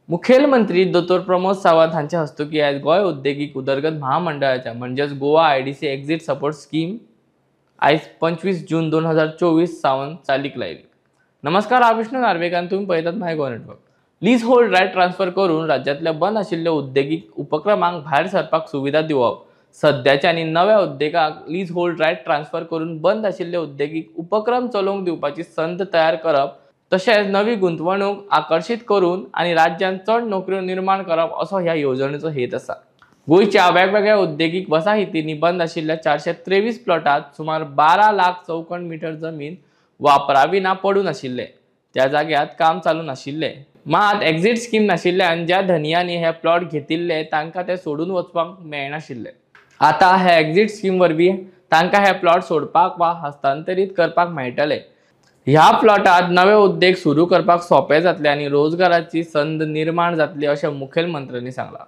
मुखेलमंत्री दोतोर प्रमोद सावंत हांच्या हस्तुकीं आयज गोंय उद्देगीक उदरगत महामंडळाच्या म्हणजेच Goa IDC exit support scheme आयज 25 जून 2024 सावन चालीक लायली. नमस्कार, हांव विष्णू नार्वेकर, तुमी पळयतात My Goa network. Lease hold right transfer करून राज्यांतल्या बंद आशिल्ल्या उद्देगीक उपक्रमांक भायर सरपाक सुविधा दिवप, सद्याच्या आनी नव्या उद्देगाक लीज होल्ड रायट ट्रान्सफर करून बंद आशिल्ले उद्देगीक उपक्रम चलोवंक दिवपाची संद तयार करप, तशेंच नवी गुंतवणूक आकर्शीत करून आनी राज्यांत चड नोकऱ्यो निर्माण करप असो ह्या येवजणेचो हेत आसा. गोंयच्या वेगवेगळ्या उद्देगीक वसाहतींनी बंद आशिल्ल्या 423 प्लॉटात सुमार 12 लाख चौखण मिटर जमीन वापराविना पडून आशिल्ले, त्या जाग्यात काम चालू नाशिल्ले. मात एक्झिट स्कीम नाशिल्ल्यान ज्या धनयांनी हे प्लॉट घेतिल्ले तांकां ते सोडून वचपाक मेळनाशिल्ले. आतां हे एक्झिट स्कीम वरवीं तांकां हे प्लॉट सोडपाक वा हस्तांतरीत करपाक मेळटले. ह्या प्लॉटात नवे उद्देग सुरू करपाक सोंपें जातले आनी रोजगाराची संद निर्माण जातली अशें मुखेलमंत्र्यांनी सांगलां.